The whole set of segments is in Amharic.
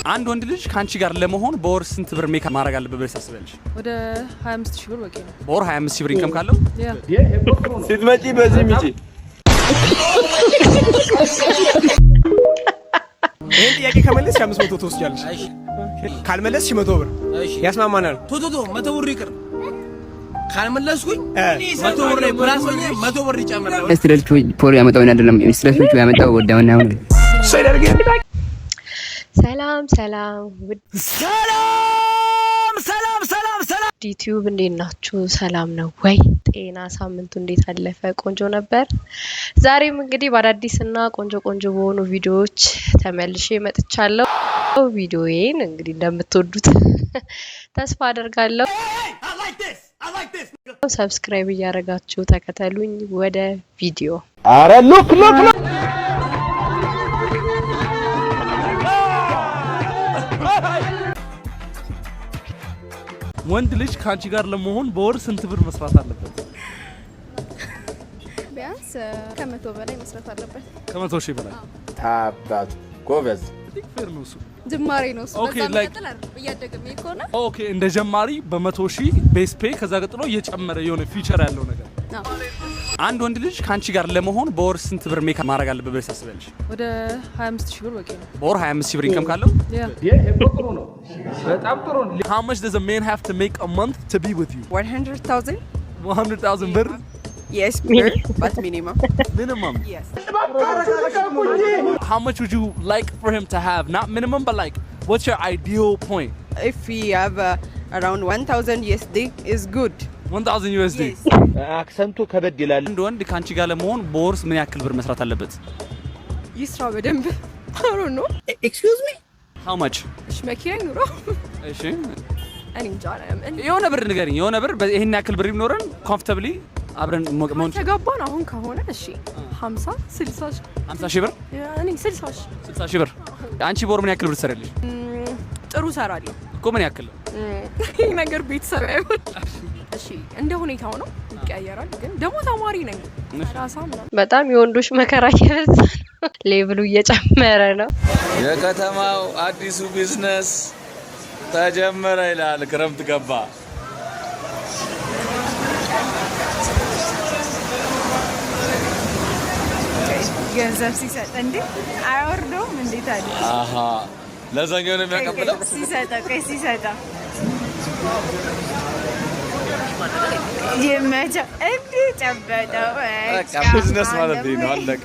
አንድ ወንድ ልጅ ከአንቺ ጋር ለመሆን በወር ስንት ብር make ማድረግ አለበት ብለሽ ታስቢያለሽ? ወደ 25 ሺህ ብር በቂ ነው። በወር 25 ሺህ ብር income ካለው Yeah. ስትመጪ በዚህ ምጪ። ይህን ጥያቄ ከመለስሽ 500 ትወስጃለሽ። ካልመለስሽ 100 ብር ያስማማናል። ቶቶቶ 100 ብር ይቅር፣ ካልመለስኩኝ 100 ብር ላይ plus ሆኜ 100 ብር ይጨምራል። ስትሬት ፖር ያመጣው አይደለም፣ ስትሬት ያመጣው ወዳውና አሁን ሰላም ሰላም፣ ውድ ሰላም ሰላም ሰላም ሰላም። ዩቲዩብ እንዴት ናችሁ? ሰላም ነው ወይ? ጤና ሳምንቱ እንዴት አለፈ? ቆንጆ ነበር። ዛሬም እንግዲህ በአዳዲስ እና ቆንጆ ቆንጆ በሆኑ ቪዲዮዎች ተመልሼ መጥቻለሁ። ቪዲዮዬን እንግዲህ እንደምትወዱት ተስፋ አደርጋለሁ። Subscribe እያደረጋችሁ ተከተሉኝ። ወደ ቪዲዮ። አረ look, look, look. ወንድ ልጅ ከአንቺ ጋር ለመሆን በወር ስንት ብር መስራት አለበት? ቢያንስ ከ100 በላይ መስራት አለበት። ከ100,000 በላይ? ታባቱ ጎበዝ። Fair ነው እሱ። ጅማሬ ነው እሱ። Okay, በዛ መቀጠል አይደለም፣ እያደገ የሚሄድ ከሆነ። Okay፣ እንደ ጀማሪ በ100,000 base pay፣ ከዛ ቀጥሎ እየጨመረ የሆነ future ያለው ነገር። አዎ። አንድ ወንድ ልጅ ከአንቺ ጋር ለመሆን በወር ስንት ብር make ማድረግ አለበት ብለሽ ታስቢያለሽ? ወደ 25 ሺህ ብር በቂ ነው። በወር 25 ሺህ ብር income ካለው Yeah. How much does a man have to make a month to be with you? 100,000. 100,000 ብር? Yes, ብር, but minimum. Minimum? Yes. How much would you like for him to have? Not minimum, but like, what's your ideal point? If we have around 1000 USD is good. 1000 USD? Yes. Accent ኡ ከበድ ይላል። አንድ ወንድ ከአንቺ ጋር ለመሆን በወር ምን ያክል ብር መስራት አለበት? ይስራ በደንብ፣ ጥሩ ነው። Excuse me. How much? እሺ፣ መኪና ይኑረው። እሺ። እኔ እንጃ። የሆነ ብር ንገሪኝ። የሆነ ብር፣ ይሄን ያክል ብር ቢኖረን comfortably አብረን መሆን። ተጋባን አሁን ከሆነ እሺ 50 60 ሺህ። 50 ሺህ ብር? እኔ 60 ሺህ። 60 ሺህ ብር። አንቺ በወር ምን ያክል ብር ትሰሪያለሽ? ጥሩ ሰራለሁ። እኮ ምን ያክል? ይህ ነገር ቤተሰብ አይሆን። እሺ፣ እንደ ሁኔታው ነው፣ ይቀያየራል። ግን ደግሞ ተማሪ ነኝ፣ 30 ምናምን። በጣም የወንዶች መከራ እየበዛ ነው። Level ኡ እየጨመረ ነው። የከተማው አዲሱ ቢዝነስ ተጀመረ ይላል። ክረምት ገባ። ገንዘብ ሲሰጥ እንዴ አያወርደውም? እንዴት አለ? አሃ፣ ለዛኛው ነው የሚያቀብለው። ሲሰጠው፣ ቆይ፣ ሲሰጠው ይመቸው። እንዴ ጨበጠው። በቃ ቢዝነስ ማለት ይሄ ነው። አለቀ።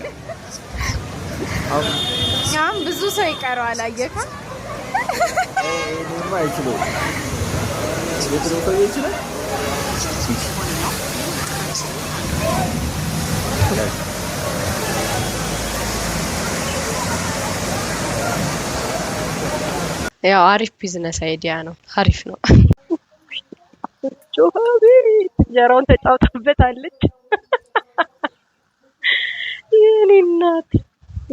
አሁን ብዙ ሰው ይቀረዋል። አየካ። አይችሉም። የድሮ ሰው ይችላል። ያው አሪፍ business idea ነው። አሪፍ ነው። እንጀራውን ተጫውታበታለች። የኔ እናት፣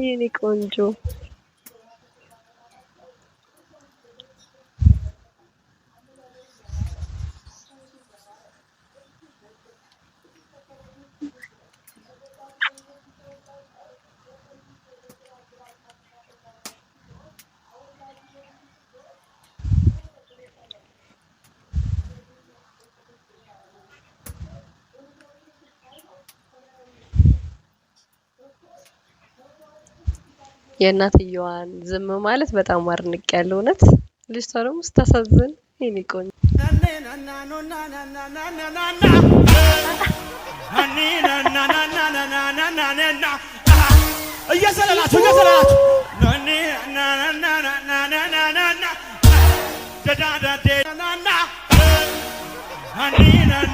የኔ ቆንጆ። የእናትየዋን ዝም ማለት በጣም አድንቅ ያለው እውነት። ልጅቷ ደግሞ ስታሳዝን፣ የኔ ቆንጆ። እየዘለላችሁ እየዘለላችሁ። ዳዳዳዴናና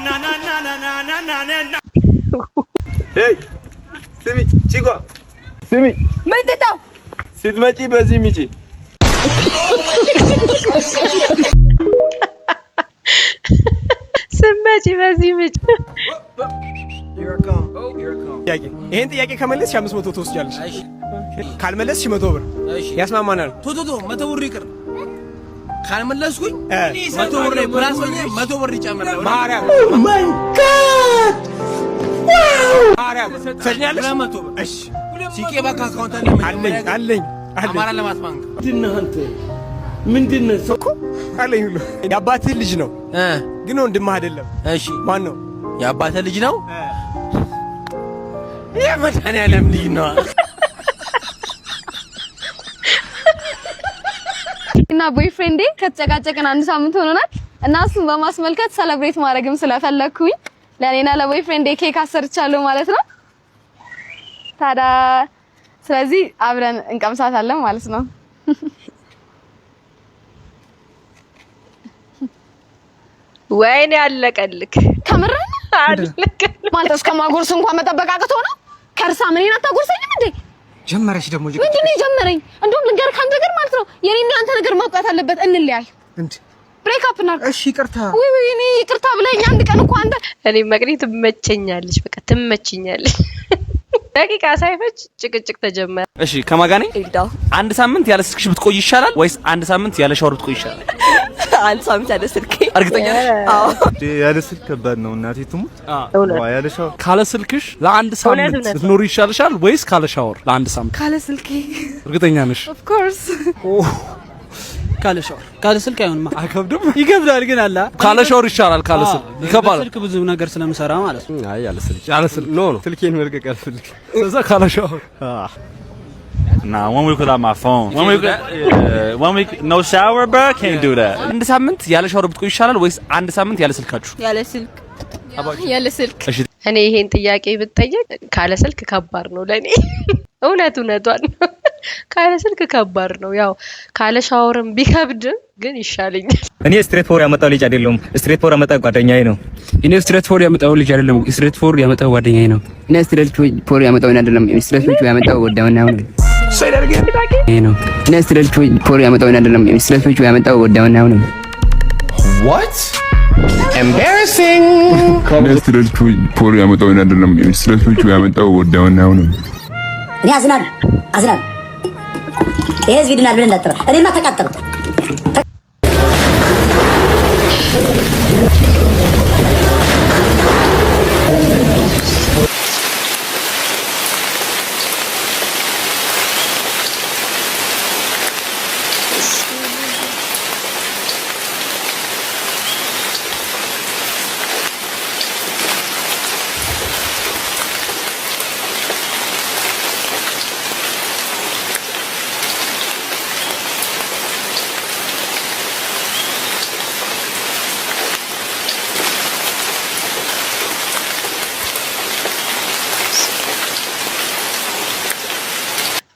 ናናናናናናናና። Hey, ስሚ ቺኳ፣ ስሚ። ምንድን ነው? ስትመጪ በዚህ ምጪ። ስመጪ በዚህ ምጭ። ጥያቄ፣ ይህን ጥያቄ ከመለስሽ 500 ትወስጃለሽ። ካልመለስሽ 100 ብር ያስማማናል። ቶቶቶ 100 ብር ይቅር፣ ካልመለስኩኝ 100 ብር ላይ plus ሆኜ 100 ብር ይጨምራል። ማርያም ማርያም ትሰጪኛለሽ? 200 ብር። እሺ። ሲቄ ባንክ account አለ? አለኝ፣ አለኝ፣ አለኝ። አማራ ልማት ባንክ። ምንድነህ አንተ? ምንድን ነው እኮ አለኝ ሁሉ። የአባትህ ልጅ ነው ግን ወንድምህ አይደለም። እሺ። ማን ነው? የአባትህ ልጅ ነው? የመድኃኒዓለም ልጅ ነው። እና boyfriend ኤ ከተጨቃጨቅን አንድ ሳምንት ሆኖናል እና እሱን በማስመልከት celebrate ማድረግም ስለፈለኩኝ ለእኔና ለ boyfriend ኤ ኬክ አሰርቻለሁ ማለት ነው። ታዲያ ስለዚህ አብረን እንቀምሳታለን ማለት ነው። ወይኔ አለቀልክ። ከምር ማለት እስከ ማጎርስ እንኳን መጠበቅ አቅቶ ነው። ከርሳ ምን አታጎርሰኝም እንዴ? ጀመረሽ ደግሞ። ምንድን ነው የጀመረኝ? እንደውም ልንገርህ አንድ ነገር ማለት ነው፣ የኔና አንተ ነገር ማብቃት አለበት። እንለያይ። እንዴ? Break up እናድርግ። እሺ ይቅርታ። ውይ ውይ፣ እኔ ይቅርታ ብለኸኝ አንድ ቀን እኮ አንተ እኔ መቅኔ ትመቸኛለች፣ በቃ ትመችኛለች። ደቂቃ ሳይፈጅ ጭቅጭቅ ተጀመረ። እሺ፣ ከማን ጋር ነኝ? አንድ ሳምንት ያለ ስልክሽ ብትቆይ ይሻላል ወይስ አንድ ሳምንት ያለ ሻወር ብትቆይ ይሻላል? አንድ ሳምንት ያለ ስልኬ። እርግጠኛ ነሽ? አዎ። ያለ ስልክ ከባድ ነው። እናቴ ትሙት ያለ ሻወር። ካለ ስልክሽ ለአንድ ሳምንት ብትኖሪ ይሻልሻል ወይስ ካለ ሻወር ለአንድ ሳምንት? ካለ ስልኬ። እርግጠኛ ነሽ? Of course። ካለ ሻወር። ካለ ስልክ አይሆንማ። አይከብድም? ይከብዳል ግን አላ ካለ ሻወር ይሻላል ካለ ስልክ ይከብዳል። ስልክ ብዙ ነገር ስለምሰራ ማለት ነው። አይ፣ ያለ ስልክ። ያለ ስልክ። No, no፣ ስልኬን መልቀቅ አልፈልግም። ስለዛ ካለ ሻወር። Nah, one week without my phone. One week, yeah, one week no shower, bro. Can't do that. አንድ ሳምንት ያለ ሻወር ብትቆይ ይሻላል ወይስ አንድ ሳምንት ያለ ስልካችሁ? ያለ ስልክ። ያለ ስልክ። እሺ። እኔ ይሄን ጥያቄ ብጠየቅ ካለ ስልክ ከባድ ነው ለኔ። እውነት እውነቷን ነው። ካለ ስልክ ከባድ ነው። ያው ካለ ሻወርም ቢከብድም ግን ይሻለኛል። እኔ straight four ያመጣው ልጅ አይደለሁም። Straight four ያመጣው ጓደኛዬ ነው። እኔ straight four ያመጣው ልጅ አይደለም። Straight four ያመጣው ጓደኛዬ ነው። እኔ straight four ያመጣው አይደለም። Straight four ያመጣው ጓደኛዬ ነው። ነው። እኔ straight four ያመጣው አይደለም። Straight four ያመጣው ጓደኛዬ ነው። What? Embarrassing. እኔ straight four ያመጣው አይደለም። Straight four ያመጣው ጓደኛዬ ነው። እኔ አዝናለሁ፣ አዝናለሁ። ይሄ ህዝብ ይድናል ብለህ እንዳትጠራ። እኔማ ተቃጠልኩ።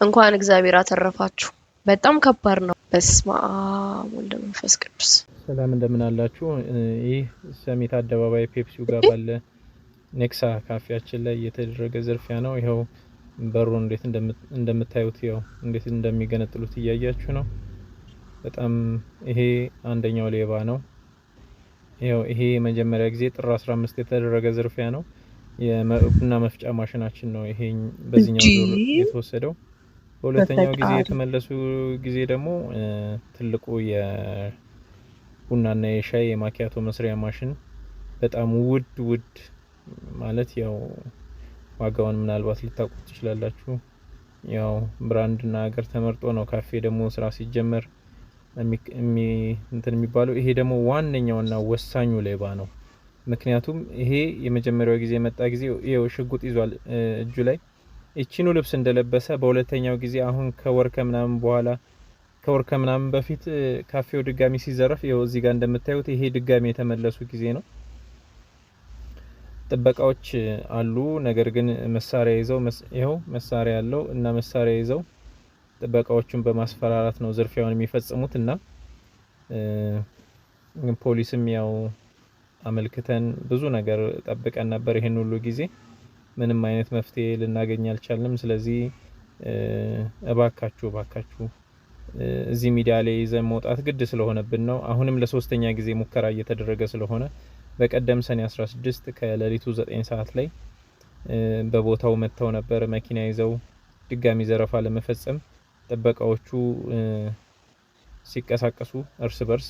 እንኳን እግዚአብሔር አተረፋችሁ። በጣም ከባድ ነው። በስመ አብ ወወልድ ወመንፈስ ቅዱስ። ሰላም፣ እንደምን አላችሁ? ይህ ሰሚት አደባባይ ፔፕሲው ጋር ባለ ኔክሳ ካፌያችን ላይ የተደረገ ዝርፊያ ነው። ይኸው በሩ እንዴት እንደምታዩት፣ ይኸው እንዴት እንደሚገነጥሉት እያያችሁ ነው። በጣም ይሄ አንደኛው ሌባ ነው። ይኸው ይሄ የመጀመሪያ ጊዜ ጥር 15 የተደረገ ዝርፊያ ነው። የቡና መፍጫ ማሽናችን ነው ይሄ በዚህኛው ዙር የተወሰደው። በሁለተኛው ጊዜ የተመለሱ ጊዜ ደግሞ ትልቁ የቡናና የሻይ የማኪያቶ መስሪያ ማሽን፣ በጣም ውድ ውድ ማለት ያው ዋጋውን ምናልባት ልታውቁት ትችላላችሁ። ያው brand ና ሀገር ተመርጦ ነው ካፌ ደግሞ ስራ ሲጀመር እንትን የሚባለው። ይሄ ደግሞ ዋነኛውና ወሳኙ ሌባ ነው። ምክንያቱም ይሄ የመጀመሪያው ጊዜ የመጣ ጊዜ ይኸው ሽጉጥ ይዟል እጁ ላይ፣ ይቺኑ ልብስ እንደለበሰ። በሁለተኛው ጊዜ አሁን ከወር ከምናምን በኋላ፣ ከወር ከምናምን በፊት ካፌው ድጋሚ ሲዘረፍ ይኸው እዚህ ጋር እንደምታዩት ይሄ ድጋሚ የተመለሱ ጊዜ ነው። ጥበቃዎች አሉ። ነገር ግን መሳሪያ ይዘው፣ ይኸው መሳሪያ ያለው እና መሳሪያ ይዘው ጥበቃዎቹን በማስፈራራት ነው ዝርፊያውን የሚፈጽሙት። እና ፖሊስም ያው አመልክተን ብዙ ነገር ጠብቀን ነበር። ይሄን ሁሉ ጊዜ ምንም አይነት መፍትሄ ልናገኝ አልቻልንም። ስለዚህ እባካችሁ፣ እባካችሁ፣ እዚህ ሚዲያ ላይ ይዘን መውጣት ግድ ስለሆነብን ነው። አሁንም ለሶስተኛ ጊዜ ሙከራ እየተደረገ ስለሆነ፣ በቀደም ሰኔ 16 ከሌሊቱ 9 ሰዓት ላይ በቦታው መጥተው ነበር መኪና ይዘው ድጋሚ ዘረፋ ለመፈጸም። ጥበቃዎቹ ሲቀሳቀሱ እርስ በርስ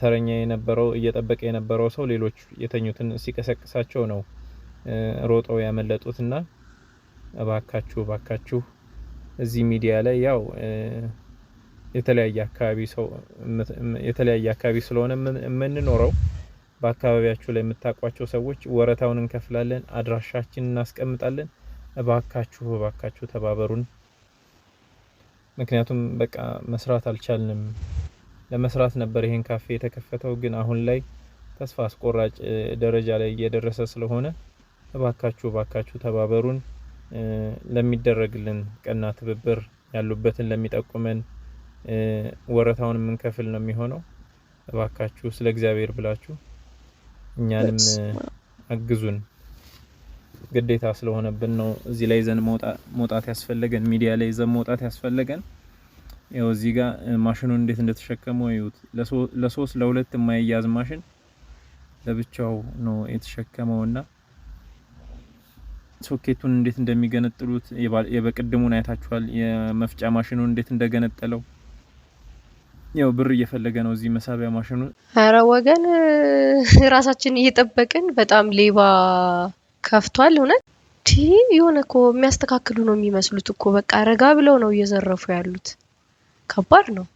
ተረኛ የነበረው፣ እየጠበቀ የነበረው ሰው ሌሎች የተኙትን ሲቀሰቅሳቸው ነው ሮጠው ያመለጡትና እባካችሁ፣ እባካችሁ፣ እዚህ ሚዲያ ላይ ያው የተለያየ አካባቢ ሰው የተለያየ አካባቢ ስለሆነ የምንኖረው በአካባቢያችሁ ላይ የምታውቋቸው ሰዎች ወረታውን እንከፍላለን፣ አድራሻችንን እናስቀምጣለን። እባካችሁ እባካችሁ ተባበሩን። ምክንያቱም በቃ መስራት አልቻልንም። ለመስራት ነበር ይሄን ካፌ የተከፈተው፣ ግን አሁን ላይ ተስፋ አስቆራጭ ደረጃ ላይ እየደረሰ ስለሆነ እባካችሁ እባካችሁ ተባበሩን። ለሚደረግልን ቀና ትብብር ያሉበትን ለሚጠቁመን ወረታውን የምንከፍል ነው የሚሆነው። እባካችሁ ስለ እግዚአብሔር ብላችሁ እኛንም አግዙን። ግዴታ ስለሆነብን ነው እዚህ ላይ ይዘን መውጣት ያስፈለገን፣ ሚዲያ ላይ ይዘን መውጣት ያስፈለገን። ያው እዚህ ጋር ማሽኑን እንዴት እንደተሸከመው እዩት። ለሶስት ለሁለት የማይያዝ ማሽን ለብቻው ነው የተሸከመውና ሶኬቱን እንዴት እንደሚገነጥሉት የበቅድሙን አይታችኋል። የመፍጫ ማሽኑን እንዴት እንደገነጠለው ያው ብር እየፈለገ ነው እዚህ መሳቢያ ማሽኑ። ኧረ ወገን ራሳችን እየጠበቅን በጣም ሌባ ከፍቷል። እውነት የሆነ እኮ የሚያስተካክሉ ነው የሚመስሉት እኮ በቃ ረጋ ብለው ነው እየዘረፉ ያሉት። ከባድ ነው።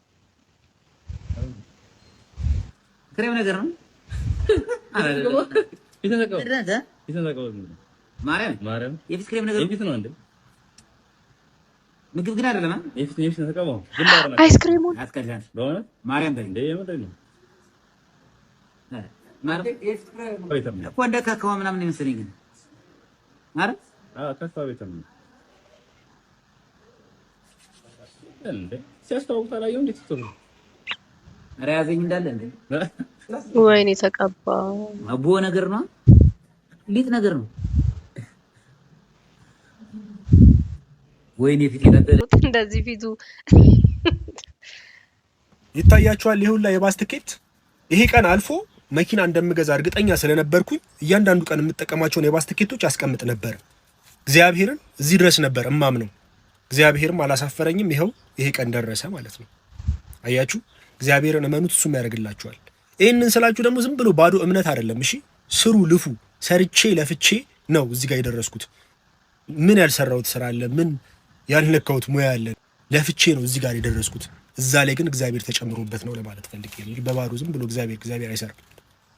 ክሬም ነገር ነው። ማርያም የፊት ክሬም ነገር የፊት ነው እንዴ? ምግብ ግን አይደለም። የፊት ነው ተቀባው። አይስክሬሙን አትቀልድ። በእውነት ማርያም በል እንዴ የምንድን ነው? እኮ እንደ ካካዋ ምናምን የመሰለኝ ግን አይደል? አዎ ካካዋ ቤት ነው እንዴ? ሲያስተዋውቁት አላየሁም እንዴ? ቲክቶክ ነው። ኧረ ያዘኝ እንዳለ እንዴ። ወይኔ ተቀባ አቦ ነገር ነው፣ ሊጥ ነገር ነው። ወይኔ ፊት የጠበለ እንደዚህ ፊቱ ይታያችኋል። ይሄ ሁላ የባስ ትኬት ይሄ ቀን አልፎ መኪና እንደምገዛ እርግጠኛ ስለነበርኩኝ እያንዳንዱ ቀን የምጠቀማቸውን የባስ ትኬቶች አስቀምጥ ነበር። እግዚአብሔርን እዚህ ድረስ ነበር እማምነው። እግዚአብሔርም አላሳፈረኝም። ይኸው ይሄ ቀን ደረሰ ማለት ነው። አያችሁ፣ እግዚአብሔርን እመኑት፣ እሱም ያደርግላችኋል። ይህንን ስላችሁ ደግሞ ዝም ብሎ ባዶ እምነት አይደለም። እሺ፣ ስሩ፣ ልፉ። ሰርቼ ለፍቼ ነው እዚህ ጋር የደረስኩት። ምን ያልሰራሁት ስራ አለ? ምን ያልነካሁት ሙያ አለ? ለፍቼ ነው እዚህ ጋር የደረስኩት። እዛ ላይ ግን እግዚአብሔር ተጨምሮበት ነው ለማለት ፈልጌ ነው እንጂ በባዶ ዝም ብሎ እግዚአብሔር እግዚአብሔር አይሰራም።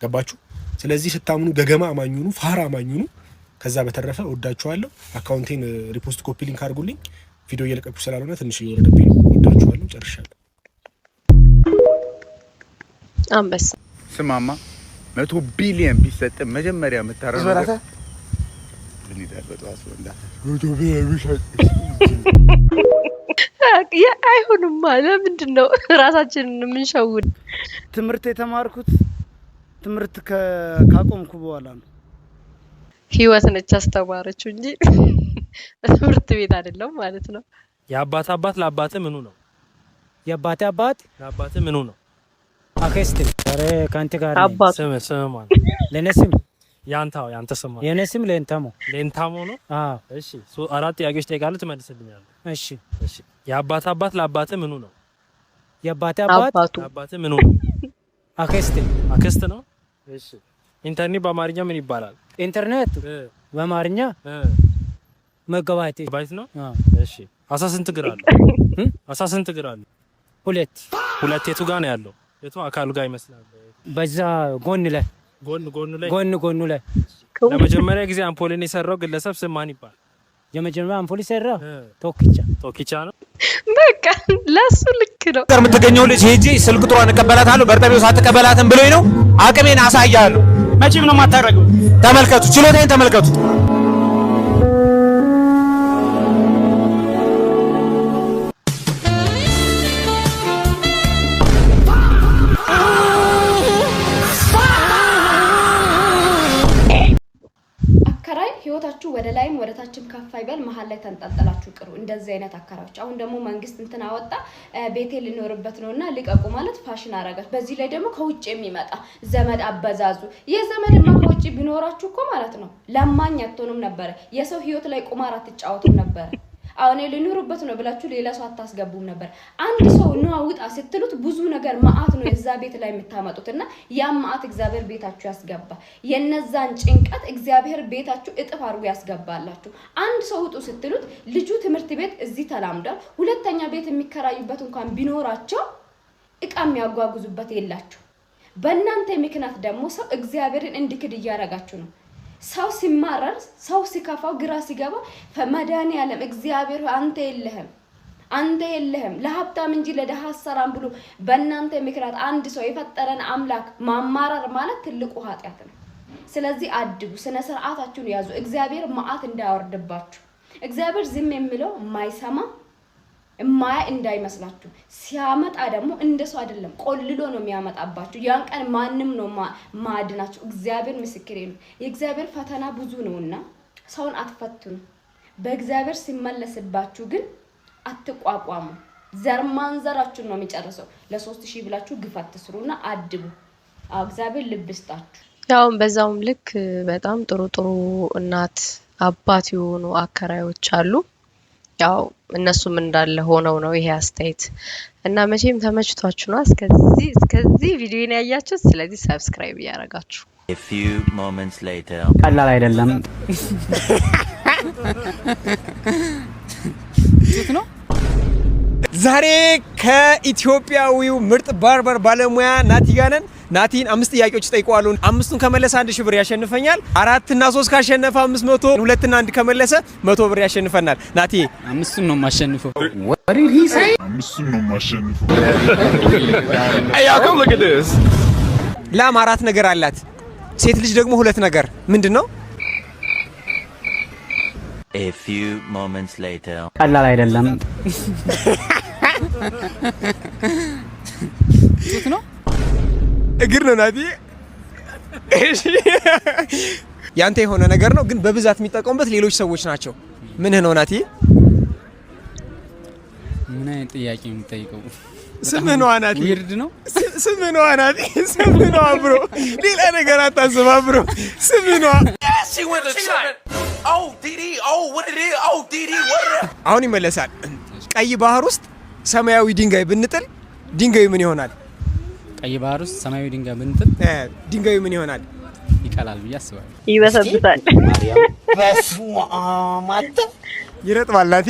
ገባችሁ? ስለዚህ ስታምኑ ገገማ አማኝ ሁኑ፣ ፋራ አማኝ ሁኑ። ከዛ በተረፈ እወዳችኋለሁ። አካውንቴን repost፣ copy link አድርጉልኝ። ቪዲዮ እየለቀኩ ስላልሆነ ትንሽ እየወረደብኝ ነው። እወዳችኋለሁ። ጨርሻለሁ። አንበሳ ስማማ 100 ቢሊየን ቢሰጥ መጀመሪያ የምታረገው ነገር ምን ይላል? በጠዋት 100 ቢሊየን ቢሰጥ አይሆንማ። ለምንድን ነው ራሳችንን የምንሸውድ? ትምህርት የተማርኩት ትምህርት ካቆምኩ በኋላ ነው። ህይወት ነች አስተማረችው እንጂ በትምህርት ቤት አይደለም ማለት ነው። የአባት አባት ለአባት ምኑ ነው? የአባቴ አባት ለአባት ምኑ ነው? አክስት። ኧረ ከአንተ ጋር ነኝ። አባቱ ስም ስም ማን? ለእኔ ስም ያንተው ያንተ ስም ማን? የእኔ ስም ሌንታሞ። ሌንታሞ ነው። አዎ። እሺ፣ አራት ጥያቄዎች እጠይቃለሁ፣ ትመልስልኛለህ። እሺ። እሺ፣ የአባት አባት ለአባት ምኑ ነው? የአባቴ አባት አባቱ ለአባት ምኑ ነው? አክስት። አክስት ነው። እሺ፣ ኢንተርኔት በአማርኛ ምን ይባላል? ኢንተርኔት በአማርኛ መገባቴ ባይት ነው። እሺ፣ አሳ ስንት እግር አለው? አሳ ስንት እግር አለው? ሁለት። ሁለት። የቱ ጋር ነው ያለው? የቱ አካሉ ጋር ይመስላል? በዛ ጎን ላይ ጎን ጎኑ ላይ ጎን ጎኑ ላይ። ለመጀመሪያ ጊዜ አምፖልን የሰራው ግለሰብ ስም ማን ይባላል? የመጀመሪያ አምፖል ሰራ ቶክቻ። ቶኪቻ ነው። በቃ ለሱ ልክ ነው። የምትገኘው ልጅ ሄጄ ስልክ ቁጥሯን እቀበላታለሁ። በርጠቤው ሳትቀበላትም ብሎኝ ነው። አቅሜን አሳያለሁ። መቼም ነው የማታደርገው። ተመልከቱ፣ ችሎታዬን ተመልከቱ። አከራይ ህይወታችሁ ወደ ላይም ወደ ታችም ከፍ አይበል፣ መሀል ላይ ተንጠልጥላችሁ ቅሩ። እንደዚህ አይነት አከራዮች። አሁን ደግሞ መንግስት እንትን አወጣ፣ ቤቴ ልኖርበት ነው እና ልቀቁ ማለት ፋሽን አረጋች። በዚህ ላይ ደግሞ ከውጭ የሚመጣ ዘመድ አበዛዙ። የዘመድማ ከውጭ ቢኖራችሁ እኮ ማለት ነው ለማኝ አትሆኑም ነበረ። የሰው ህይወት ላይ ቁማር አትጫወቱም ነበረ። አሁን ሊኖሩበት ነው ብላችሁ ሌላ ሰው አታስገቡም ነበር። አንድ ሰው ነው ውጣ ስትሉት ብዙ ነገር መዓት ነው የዛ ቤት ላይ የምታመጡት እና ያም መዓት እግዚአብሔር ቤታችሁ ያስገባ። የነዛን ጭንቀት እግዚአብሔር ቤታችሁ እጥፍ አድርጎ ያስገባላችሁ። አንድ ሰው ውጡ ስትሉት ልጁ ትምህርት ቤት እዚህ ተላምዷል። ሁለተኛ ቤት የሚከራዩበት እንኳን ቢኖራቸው እቃ የሚያጓጉዙበት የላችሁ። በእናንተ ምክንያት ደግሞ ሰው እግዚአብሔርን እንዲክድ እያደረጋችሁ ነው። ሰው ሲማረር፣ ሰው ሲከፋው፣ ግራ ሲገባ መድኃኒዓለም እግዚአብሔር ሆይ አንተ የለህም አንተ የለህም ለሀብታም እንጂ ለድሃ አሰራም ብሎ በእናንተ ምክንያት አንድ ሰው የፈጠረን አምላክ ማማረር ማለት ትልቁ ኃጢአት ነው። ስለዚህ አድቡ፣ ስነ ስርዓታችሁን ያዙ። እግዚአብሔር መዓት እንዳያወርድባችሁ። እግዚአብሔር ዝም የሚለው የማይሰማ እማያ እንዳይመስላችሁ። ሲያመጣ ደግሞ እንደ ሰው አይደለም፣ ቆልሎ ነው የሚያመጣባችሁ። ያን ቀን ማንም ነው ማድናችሁ። እግዚአብሔር ምስክሬ ነው። የእግዚአብሔር ፈተና ብዙ ነውና ሰውን አትፈትኑ። በእግዚአብሔር ሲመለስባችሁ ግን አትቋቋሙ። ዘር ማንዘራችሁን ነው የሚጨርሰው። ለ3000 ብላችሁ ግፍ አትስሩና አድቡ። አዎ እግዚአብሔር ልብ ይስጣችሁ። ያው በዛውም ልክ በጣም ጥሩ ጥሩ እናት አባት የሆኑ አከራዮች አሉ። ያው እነሱም እንዳለ ሆነው ነው ይሄ አስተያየት እና መቼም ተመችቷችሁ ነው እስከዚህ ቪዲዮን ያያችሁት። ስለዚህ subscribe እያደረጋችሁ A few moments later. ቀላል አይደለም። ጡት ነው። ዛሬ ከኢትዮጵያዊው ምርጥ barber ባለሙያ ናቲ ጋር ነን። ናቲን አምስት ጥያቄዎች ጠይቀዋለሁ። አምስቱን ከመለሰ 1000 ብር ያሸንፈኛል። አራትና ሶስት ካሸነፈ 500፣ ሁለትና አንድ ከመለሰ 100 ብር ያሸንፈናል። ናቲ፣ አምስቱን ነው የማሸንፈው። አምስቱን ነው የማሸንፈው። ላም አራት ነገር አላት፣ ሴት ልጅ ደግሞ ሁለት ነገር። ምንድን ነው? A few moments later. ቀላል አይደለም። ጡት ነው። እግር ነው ናቲ። እሺ፣ ያንተ የሆነ ነገር ነው፣ ግን በብዛት የሚጠቀሙበት ሌሎች ሰዎች ናቸው። ምንህ ነው ናቲ? ምን አይነት ጥያቄ ነው የምጠይቀው? ስምህ ነዋ ናቲ። Weird ነው። ስምህ ነዋ ናቲ። ስምህ ነዋ bro። ሌላ ነገር አታስብ bro። ስምህ ነዋ። She went to China. Oh, DD. Oh, what it is? Oh, DD. What it is? አሁን ይመለሳል። ቀይ ባህር ውስጥ ሰማያዊ ድንጋይ ብንጥል ድንጋዩ ምን ይሆናል? ቀይ ባህር ውስጥ ሰማያዊ ድንጋይ ብንጥል ድንጋዩ ምን ይሆናል? ይቀላል ብዬ አስባለሁ። ይበሰብሳል። በስመ አብ አንተ። ይረጥባል ናቲ።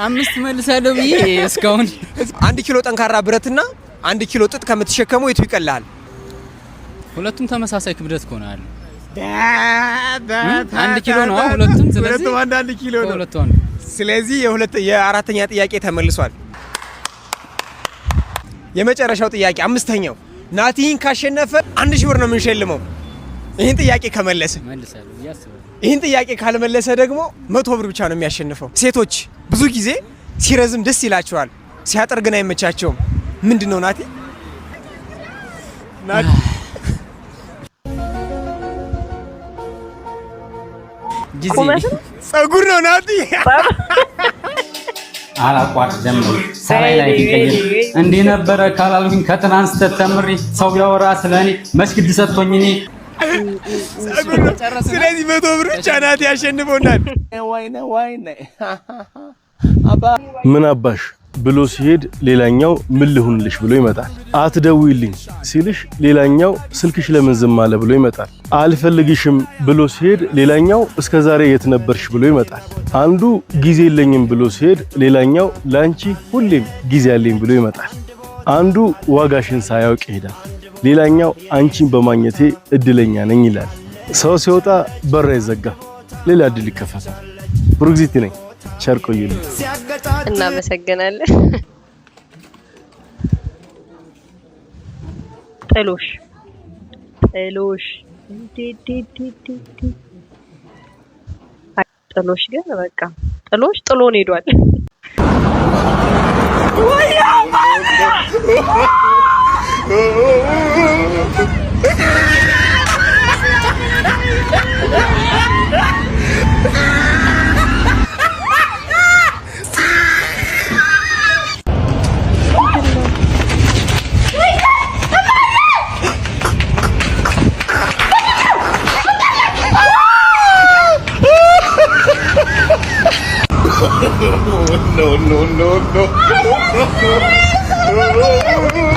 አምስት መልሳለሁ ብዬ እስካሁን 1 ኪሎ ጠንካራ ብረትና 1 ኪሎ ጥጥ ከምትሸከመው የቱ ይቀልሃል? ሁለቱም ተመሳሳይ ክብደት ከሆነ አለ 1 ኪሎ ነው ሁለቱም። ስለዚህ ሁለቱም አንድ አንድ ኪሎ ነው። ከሁለቱ አንዱ። ስለዚህ የሁለት የአራተኛ ጥያቄ ተመልሷል። የመጨረሻው ጥያቄ አምስተኛው፣ ናቲን ካሸነፈ 1000 ብር ነው የምንሸልመው። ይህን ጥያቄ ከመለሰ። መልሳለሁ ብዬ አስባለሁ። ይህን ጥያቄ ካልመለሰ ደግሞ 100 ብር ብቻ ነው የሚያሸንፈው። ሴቶች ብዙ ጊዜ ሲረዝም ደስ ይላቸዋል፣ ሲያጥር ግን አይመቻቸውም። ምንድን ነው ናቲ? ናቲ፣ ጊዜ። ጸጉር ነው ናቲ። አላቋርጥ ጀምሮ ሰራይ ላይ ቢቀይር እንዲህ ነበረ ካላልኩኝ ከትናንት ስህተት ተምሬ ሰው ቢያወራ ስለ እኔ መስጊድ ሰጥቶኝ እኔ ጸጉር ነው። ስለዚህ 100 ብር ብቻ ናቲ ያሸንፈውናል። ወይኔ ወይኔ። ምን አባሽ ብሎ ሲሄድ ሌላኛው ምን ልሁንልሽ ብሎ ይመጣል። አትደውይልኝ ሲልሽ ሌላኛው ስልክሽ ለምን ዝም አለ ብሎ ይመጣል። አልፈልግሽም ብሎ ሲሄድ ሌላኛው እስከ ዛሬ የት ነበርሽ ብሎ ይመጣል። አንዱ ጊዜ የለኝም ብሎ ሲሄድ ሌላኛው ላንቺ ሁሌም ጊዜ አለኝ ብሎ ይመጣል። አንዱ ዋጋሽን ሳያውቅ ይሄዳል። ሌላኛው አንቺን በማግኘቴ እድለኛ ነኝ ይላል። ሰው ሲወጣ በር አይዘጋም፣ ሌላ እድል ይከፈታል። ብሩክዚቲ ነኝ። ቸር ቆዩልኝ። እናመሰግናለን። ጥሎሽ ጥሎሽ እንዴ! አይ፣ ጥሎሽ ግን በቃ ጥሎሽ ጥሎን ሄዷል። No, no, no, no. No, no, no, no.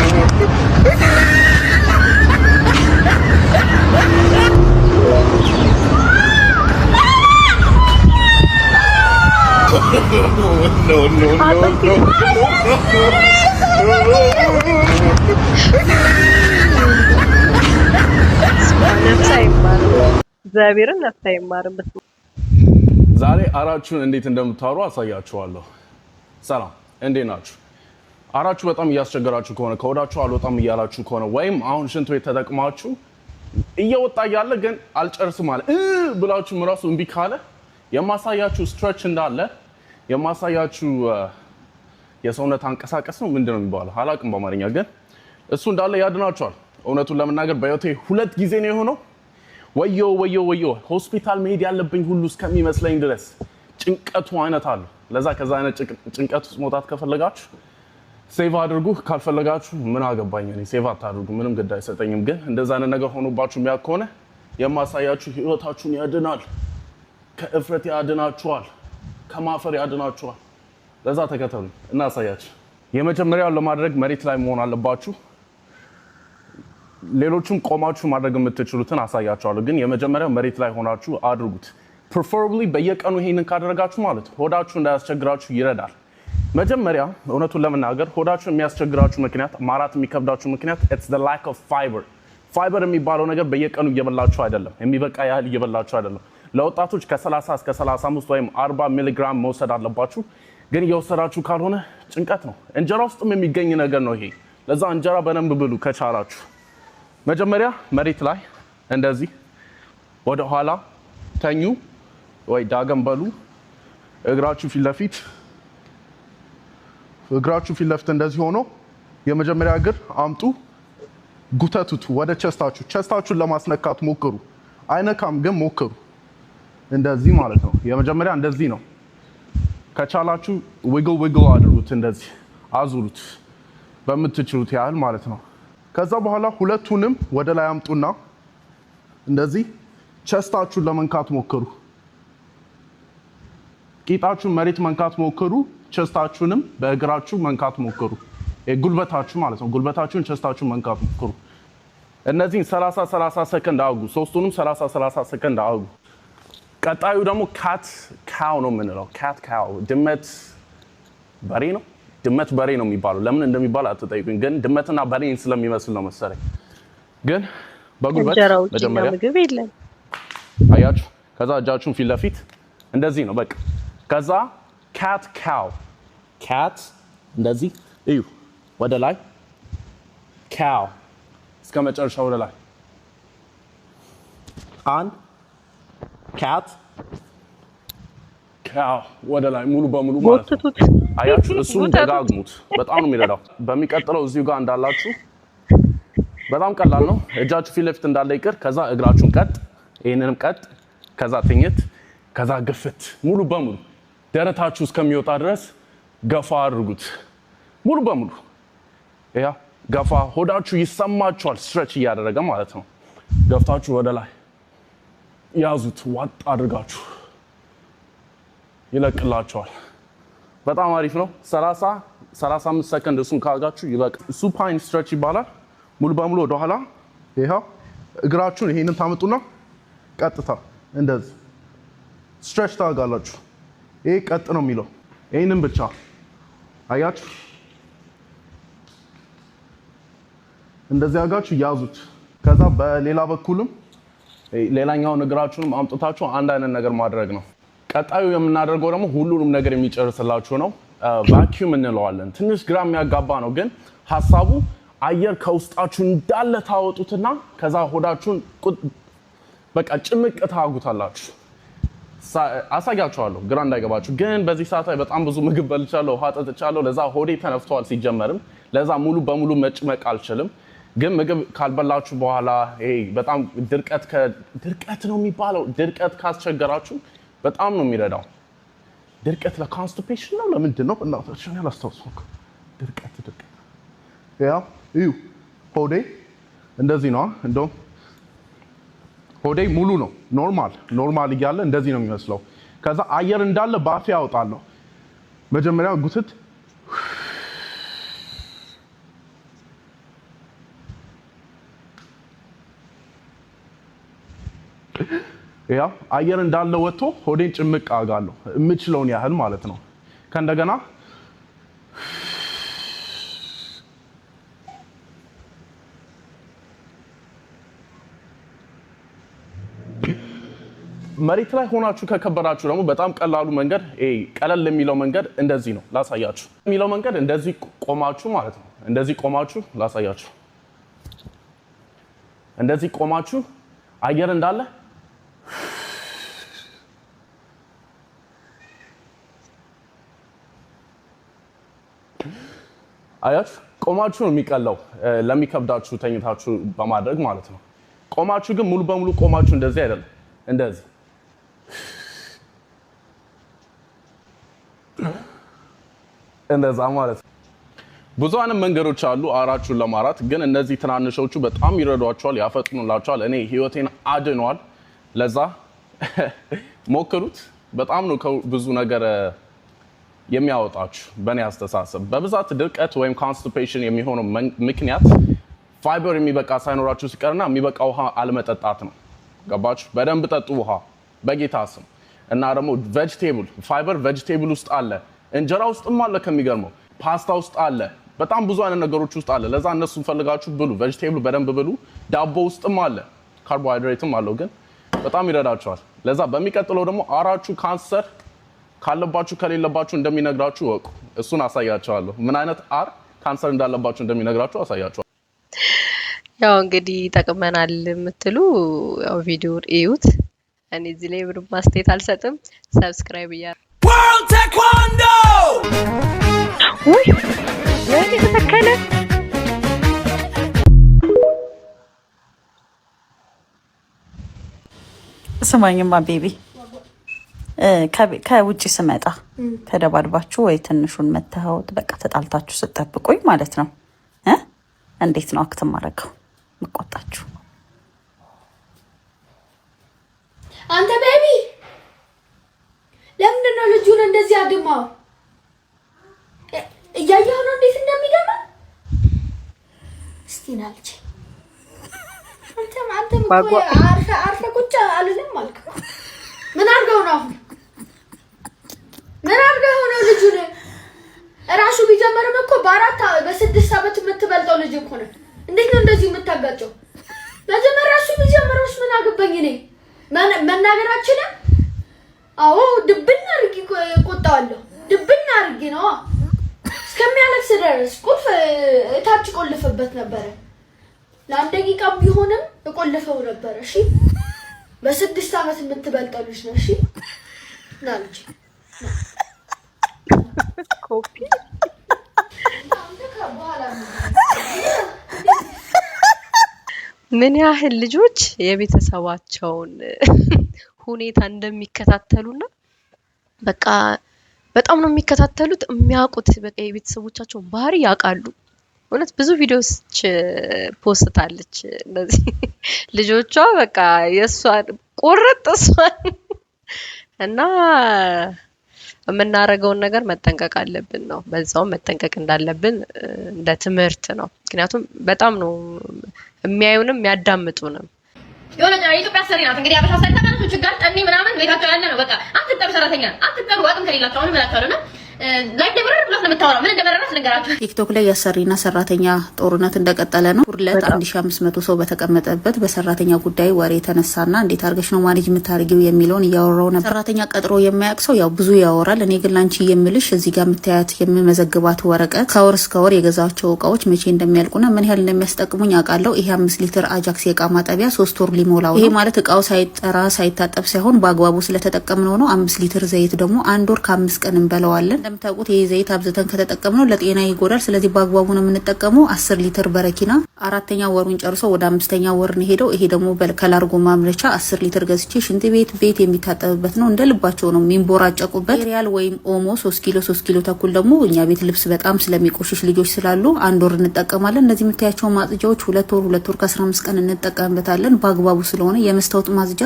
ነፍስ አይማርም፣ እግዚአብሔርን ነፍስ አይማርም። በስመ ዛሬ አራችሁን እንዴት እንደምታወሩ አሳያችኋለሁ። ሰላም፣ እንዴት ናችሁ? አራችሁ በጣም እያስቸገራችሁ ከሆነ፣ ከሆዳችሁ አልወጣም እያላችሁ ከሆነ፣ ወይም አሁን ሽንት ቤት ተጠቅማችሁ እየወጣ እያለ ግን አልጨርስም አለ ብላችሁም ራሱ እምቢ ካለ፣ የማሳያችሁ stretch እንዳለ የማሳያችሁ የሰውነት አንቀሳቀስ ነው፣ ምንድን ነው የሚባለው አላውቅም በአማርኛ፣ ግን እሱ እንዳለ ያድናችኋል። እውነቱን ለመናገር በህይወቴ ሁለት ጊዜ ነው የሆነው። ወዮ ወዮ ወዮ፣ ሆስፒታል መሄድ ያለብኝ ሁሉ እስከሚመስለኝ ድረስ ጭንቀቱ አይነት አለው። ለዛ ከዛ አይነት ጭንቀት ውስጥ መውጣት ከፈለጋችሁ save አድርጉ። ካልፈለጋችሁ ምን አገባኝ እኔ፣ save አታድርጉ፣ ምንም ግድ አይሰጠኝም። ግን እንደዛ አይነት ነገር ሆኖባችሁ የሚያውቅ ከሆነ የማሳያችሁ ህይወታችሁን ያድናል፣ ከእፍረት ያድናችኋል፣ ከማፈር ያድናችኋል። ለዛ ተከተሉ እናሳያችሁ። የመጀመሪያውን ለማድረግ መሬት ላይ መሆን አለባችሁ። ሌሎቹም ቆማችሁ ማድረግ የምትችሉትን አሳያችኋለሁ። ግን የመጀመሪያው መሬት ላይ ሆናችሁ አድርጉት። Preferably በየቀኑ ይሄንን ካደረጋችሁ ማለት ሆዳችሁ እንዳያስቸግራችሁ ይረዳል። መጀመሪያ እውነቱን ለመናገር ሆዳችሁ የሚያስቸግራችሁ ምክንያት፣ ማራት የሚከብዳችሁ ምክንያት it's the lack of fiber። ፋይበር የሚባለው ነገር በየቀኑ እየበላችሁ አይደለም፣ የሚበቃ ያህል እየበላችሁ አይደለም። ለወጣቶች ከ30 እስከ 35 ወይም 40 ሚሊግራም መውሰድ አለባችሁ። ግን እየወሰዳችሁ ካልሆነ ጭንቀት ነው። እንጀራ ውስጥም የሚገኝ ነገር ነው ይሄ። ለዛ እንጀራ በደንብ ብሉ ከቻላችሁ። መጀመሪያ መሬት ላይ እንደዚህ ወደ ኋላ ተኙ ወይ ዳገም በሉ። እግራችሁ ፊት ለፊት እንደዚህ ሆኖ የመጀመሪያ እግር አምጡ፣ ጉተቱት ወደ chest ኣችሁ። Chest ኣችሁን ለማስነካት ሞክሩ። አይነካም ግን ሞክሩ። እንደዚህ ማለት ነው። የመጀመሪያ እንደዚህ ነው። ከቻላችሁ wiggle wiggle አድርጉት፣ እንደዚህ አዙሩት በምትችሉት ያህል ማለት ነው። ከዛ በኋላ ሁለቱንም ወደ ላይ አምጡና እንደዚህ chest ኣችሁን ለመንካት ሞክሩ። ቂጣችሁን መሬት መንካት ሞክሩ። Chest ኣችሁንም በእግራችሁ መንካት ሞክሩ። ጉልበታችሁ ማለት ነው። ጉልበታችሁን chest ኣችሁን መንካት ሞክሩ። እነዚህን 30 30 ሰከንድ አርጉ። ሶስቱንም 30 30 ሰከንድ አርጉ። ቀጣዩ ደግሞ cat cow ነው የምንለው። Cat cow፣ ድመት በሬ ነው። ድመት በሬ ነው የሚባለው። ለምን እንደሚባል አትጠይቁኝ፣ ግን ድመትና በሬን ስለሚመስል ነው መሰለኝ። ግን በጉልበት እንጀራ ውጭ እኛ መጀመሪያ ምግብ የለም። አያችሁ። ከዛ እጃችሁን ፊት ለፊት እንደዚህ ነው በቃ። ከዛ cat cow፣ cat እንደዚህ እዩ፣ ወደ ላይ፣ cow እስከ መጨረሻ ወደ ላይ፣ አንድ cat cow ወደ ላይ ሙሉ በሙሉ ማለት ነው። ጎትቱት። አያችሁ፣ እሱን ጎተቱት። ደጋግሙት። በጣም ነው የሚረዳው። በሚቀጥለው እዚሁ ጋር እንዳላችሁ በጣም ቀላል ነው። እጃችሁ ፊት ለፊት እንዳለ ይቅር። ከዛ እግራችሁን ቀጥ፣ ይህንንም ቀጥ፣ ከዛ ትኝት፣ ከዛ ግፍት፣ ሙሉ በሙሉ ደረታችሁ እስከሚወጣ ድረስ ገፋ አድርጉት። ሙሉ በሙሉ ያ ገፋ፣ ሆዳችሁ ይሰማችኋል፣ stretch እያደረገ ማለት ነው። ገፍታችሁ ወደ ላይ ያዙት፣ ዋጥ አድርጋችሁ ይለቅላችኋል። በጣም አሪፍ ነው። 30 35 ሰከንድ እሱን ካረጋችሁ ይበቃል። Supine stretch ይባላል። ሙሉ በሙሉ ወደኋላ ይኸው እግራችሁን ይሄንን ታመጡና ቀጥታ እንደዚህ stretch ታደርጋላችሁ። ይሄ ቀጥ ነው የሚለው፣ ይሄንን ብቻ አያችሁ። እንደዚህ አድርጋችሁ ያዙት። ከዛ በሌላ በኩልም ሌላኛውን እግራችሁንም አምጥታችሁ አንድ አይነት ነገር ማድረግ ነው። ቀጣዩ የምናደርገው ደግሞ ሁሉንም ነገር የሚጨርስላችሁ ነው። Vacuum እንለዋለን። ትንሽ ግራ የሚያጋባ ነው፣ ግን ሀሳቡ አየር ከውስጣችሁ እንዳለ ታወጡትና ከዛ ሆዳችሁን በቃ ጭምቅ ታረጉታላችሁ። አሳያችኋለሁ፣ ግራ እንዳይገባችሁ። ግን በዚህ ሰዓት ላይ በጣም ብዙ ምግብ በልቻለሁ፣ ውሃ ጠጥቻለሁ። ለዛ ሆዴ ተነፍተዋል ሲጀመርም፣ ለዛ ሙሉ በሙሉ መጭመቅ አልችልም። ግን ምግብ ካልበላችሁ በኋላ ይሄ በጣም ድርቀት፣ ድርቀት ነው የሚባለው፣ ድርቀት ካስቸገራችሁ በጣም ነው የሚረዳው። ድርቀት ለ constipation ነው ለምንድን ነው? እናታችን ያላስታውስኩ። ድርቀት ድርቀት፣ ያው እዩ፣ ሆዴ እንደዚህ ነው። እንደውም ሆዴ ሙሉ ነው። Normal normal እያለ እንደዚህ ነው የሚመስለው። ከዛ አየር እንዳለ ባፌ አወጣለሁ። መጀመሪያ ጉትት። ያው አየር እንዳለ ወጥቶ ሆዴን ጭምቅ አደርጋለሁ፣ የምችለውን ያህል ማለት ነው። ከእንደገና መሬት ላይ ሆናችሁ ከከበዳችሁ ደግሞ በጣም ቀላሉ መንገድ፣ ይሄ ቀለል የሚለው መንገድ እንደዚህ ነው። ላሳያችሁ። የሚለው መንገድ እንደዚህ ቆማችሁ ማለት ነው። እንደዚህ ቆማችሁ ላሳያችሁ። እንደዚህ ቆማችሁ አየር እንዳለ አያችሁ፣ ቆማችሁ ነው የሚቀለው ለሚከብዳችሁ ተኝታችሁ በማድረግ ማለት ነው። ቆማችሁ ግን ሙሉ በሙሉ ቆማችሁ እንደዚህ አይደለም፣ እንደዚህ እንደዛ ማለት ነው። ብዙ አይነት መንገዶች አሉ አራችሁን ለማራት፣ ግን እነዚህ ትናንሾቹ በጣም ይረዷቸዋል፣ ያፈጥኑላቸዋል። እኔ ህይወቴን አድኗል። ለዛ ሞክሩት። በጣም ነው ብዙ ነገር የሚያወጣችሁ በእኔ አስተሳሰብ። በብዛት ድርቀት ወይም constipation የሚሆነው ምክንያት ፋይበር የሚበቃ ሳይኖራችሁ ሲቀርና የሚበቃ ውሃ አለመጠጣት ነው። ገባችሁ? በደንብ ጠጡ ውሃ በጌታ ስም። እና ደግሞ vegetable fiber vegetable ውስጥ አለ፣ እንጀራ ውስጥም አለ፣ ከሚገርመው ፓስታ ውስጥ አለ፣ በጣም ብዙ አይነት ነገሮች ውስጥ አለ። ለዛ እነሱን ፈልጋችሁ ብሉ። Vegetable በደንብ ብሉ። ዳቦ ውስጥም አለ፣ ካርቦሃይድሬትም አለው፣ ግን በጣም ይረዳችኋል። ለዛ በሚቀጥለው ደግሞ አራችሁ ካንሰር ካለባችሁ ከሌለባችሁ እንደሚነግራችሁ እወቁ። እሱን አሳያችኋለሁ። ምን አይነት አር ካንሰር እንዳለባችሁ እንደሚነግራችሁ አሳያችኋለሁ። ያው እንግዲህ ይጠቅመናል የምትሉ ያው ቪዲዮውን እዩት። እኔ እዚህ ላይ ምንም አስተያየት አልሰጥም። Subscribe እያ World Taekwondo! ውይ ወይኔ ተተከለ። ስማኝማ baby፣ ከውጭ ስመጣ ተደባድባችሁ ወይ ትንሹን መተኸው በቃ ተጣልታችሁ ስጠብቁኝ ማለት ነው እ እንዴት ነው act ማድረገው ምቆጣችሁ? አንተ baby፣ ለምንድን ነው ልጁን እንደዚህ አድማው? እያየኸው ነው እንዴት እንደሚደማ? እስቲ ና ልጄ። አንተም እኮ አርፈህ አርፈህ ቁጭ አልልም አልክ። ምን አድርገው ነው አሁን? ምን አድርገው ነው ልጁን? እራሱ ቢጀምርም እኮ በ4 በ6 ዓመት የምትበልጠው ልጅ እኮ ነው። እንዴት ነው እንደዚህ የምታጋጨው? መጀመሪያ እሱ ቢጀምረውስ ምን አገባኝ እኔ? መናገር አልችልም? አዎ፣ ድብን አድርጌ እቆጣዋለሁ። ድብን አድርጌ ነዋ እስከሚያለቅስ ድረስ። ቁልፍ እታች ቆልፍበት ነበረ። ለአንድ ደቂቃም ቢሆንም እቆልፈው ነበረ። እሺ፣ በ6 ዓመት የምትበልጠው ልጅ ነው። እሺ፣ ና ልጄ። ኮፒ። በኋላ ምን ያህል ልጆች የቤተሰባቸውን ሁኔታ እንደሚከታተሉና በቃ በጣም ነው የሚከታተሉት። የሚያውቁት በቃ የቤተሰቦቻቸውን ባህሪ ያውቃሉ። እውነት ብዙ ቪዲዮዎች ፖስታለች። እነዚህ ልጆቿ በቃ የእሷን ቁርጥ እሷን እና የምናደርገውን ነገር መጠንቀቅ አለብን ነው። በዛውም መጠንቀቅ እንዳለብን እንደ ትምህርት ነው። ምክንያቱም በጣም ነው የሚያዩንም የሚያዳምጡንም። የሆነ የኢትዮጵያ ሰሪ ናት እንግዲህ፣ አበሻ ሰሪ ታውቃለች። ችጋር ጠኔ ምናምን ቤታቸው ያለ ነው። በቃ አትቅጠሩ፣ ሰራተኛ አትቅጠሩ፣ አቅም ከሌላቸው አሁንም እላቸዋለሁ እና live ላይ ምርር ብሏት ነው የምታወራው። ምን እንደመረራት ልንገራችሁ። ቲክቶክ ላይ የአሰሪና ሰራተኛ ጦርነት እንደቀጠለ ነው። ሁለት 1500 ሰው በተቀመጠበት በሰራተኛ ጉዳይ ወሬ የተነሳና እንዴት አድርገሽ ነው manage የምታደርጊው የሚለውን እያወራው ነበር። ሰራተኛ ቀጥሮ የማያውቅ ሰው ያው ብዙ ያወራል። እኔ ግን ላንቺ የምልሽ እዚህ ጋር የምታያት የምመዘግባት ወረቀት ከወር እስከ ወር የገዛቸው እቃዎች መቼ እንደሚያልቁና ምን ያህል እንደሚያስጠቅሙኝ አውቃለሁ። ይሄ 5 ሊትር አጃክስ የእቃ ማጠቢያ 3 ወር ሊሞላው ነው። ይሄ ማለት እቃው ሳይጠራ ሳይታጠብ ሳይሆን በአግባቡ ስለተጠቀምነው ነው። 5 ሊትር ዘይት ደግሞ አንድ ወር ከ5 ቀን እንበለዋለን። እንደምታውቁት ይህ ዘይት አብዝተን ከተጠቀምነው ለጤና ይጎዳል። ስለዚህ በአግባቡ ነው የምንጠቀመው። 10 ሊትር በረኪና አራተኛ ወሩን ጨርሶ ወደ አምስተኛ ወር ነው ሄደው። ይሄ ደግሞ ከላርጎ ማምረቻ 10 ሊትር ገዝቼ ሽንት ቤት ቤት የሚታጠብበት ነው። እንደ ልባቸው ነው የሚንቦራጨቁበት። ኤሪያል ወይም ኦሞ 3 ኪሎ፣ 3 ኪሎ ተኩል ደግሞ እኛ ቤት ልብስ በጣም ስለሚቆሽሽ ልጆች ስላሉ አንድ ወር እንጠቀማለን። እነዚህ የምታያቸው ማጽጃዎች 2 ወር፣ 2 ወር ከ15 ቀን እንጠቀምበታለን በአግባቡ ስለሆነ። የመስታወት ማጽጃ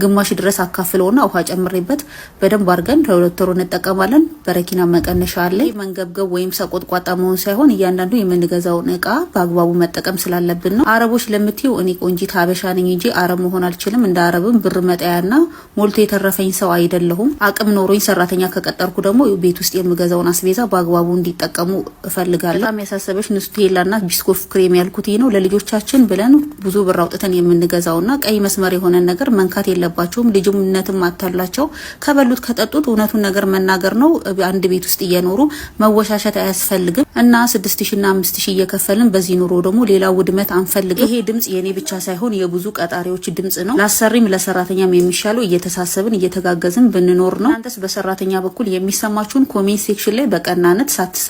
ግማሽ ድረስ አካፍለውና ውሃ ጨምሬበት በደንብ አድርገን ለ2 ወር እንጠቀማለን። በረኪና መቀነሻ አለ። መንገብገብ ወይም ሰቆጥቋጣ መሆን ሳይሆን እያንዳንዱ የምንገዛውን እቃ በአግባቡ መጠቀም ስላለብን ነው። አረቦች ለምትይው እኔ ቆንጂት ሀበሻ ነኝ እንጂ አረብ መሆን አልችልም። እንደ አረብም ብር መጣያና ሞልቶ የተረፈኝ ሰው አይደለሁም። አቅም ኖሮኝ ሰራተኛ ከቀጠርኩ ደግሞ ቤት ውስጥ የምገዛውን አስቤዛ በአግባቡ እንዲጠቀሙ እፈልጋለሁ። በጣም ያሳሰበሽ ኑስቴላና ቢስኮፍ ክሬም ያልኩት ይህ ነው። ለልጆቻችን ብለን ብዙ ብር አውጥተን የምንገዛውና ቀይ መስመር የሆነ ነገር መንካት የለባቸውም። ልጅነትም አታላቸው። ከበሉት ከጠጡት እውነቱን ነገር መናገር ነው። አንድ ቤት ውስጥ እየኖሩ መወሻሸት አያስፈልግም እና 6,000 ና 5,000 እየከፈልን በዚህ ኑሮ ደግሞ ሌላ ውድመት አንፈልግም። ይሄ ድምጽ የኔ ብቻ ሳይሆን የብዙ ቀጣሪዎች ድምጽ ነው። ለአሰሪም ለሰራተኛም የሚሻለው እየተሳሰብን እየተጋገዝን ብንኖር ነው። እናንተስ በሰራተኛ በኩል የሚሰማችሁን comment section ላይ በቀናነት ሳትሳ